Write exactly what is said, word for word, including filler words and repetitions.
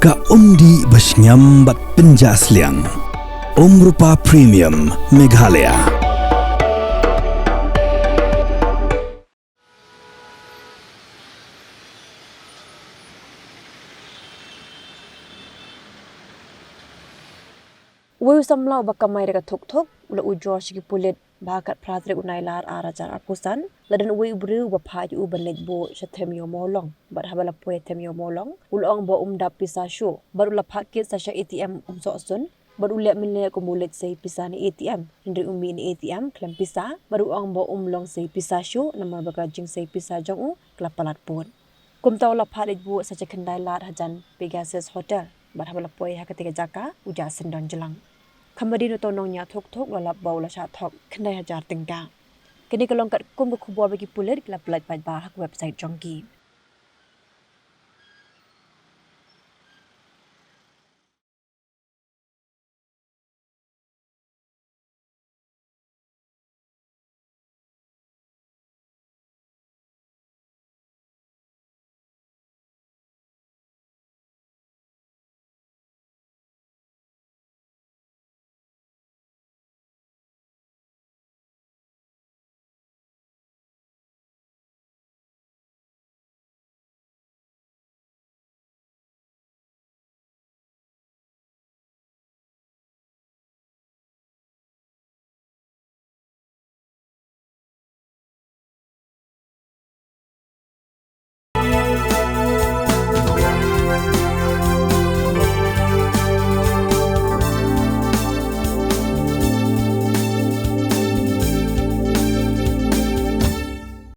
Ka umdih ba shngiam bad pynjah sliang. Umrupa Premium Meghalaya. Uwei u samla uba kamai da ka thuk thuk u la ujor sha ki pulit ba ha ka khatphra tarik u Nailar ar hajar arphew san, la don uwei u briew uba phah ïa u ban leit buh sha them ïew mawlong, bad haba la poi ha them ïew mawlong u la ong ba um dap pisa shuh, bad u la phah kit sa sha A T M Umsohsun, bad u leh mynleh kum u leit sei pisa na A T M, hynrei u mih na A T M khlem pisa, bad u ong ba um long sei pisa shuh namar ba ka jingsei pisa jong u ka la palat pud. Kumta u la phah leit buh sa sha khyndai lad hajan Pegasus Hotel, bad haba la poi ha katei ka jaka u jah syndon jlang. Kham hadien uto u nongñiah thuk thuk u la lap ba u la shah thok khyndai hajar tyngka. Kane ka long katkum ka khubor ba ki pulit ki la pynlait paidbah ha ka website jong ki.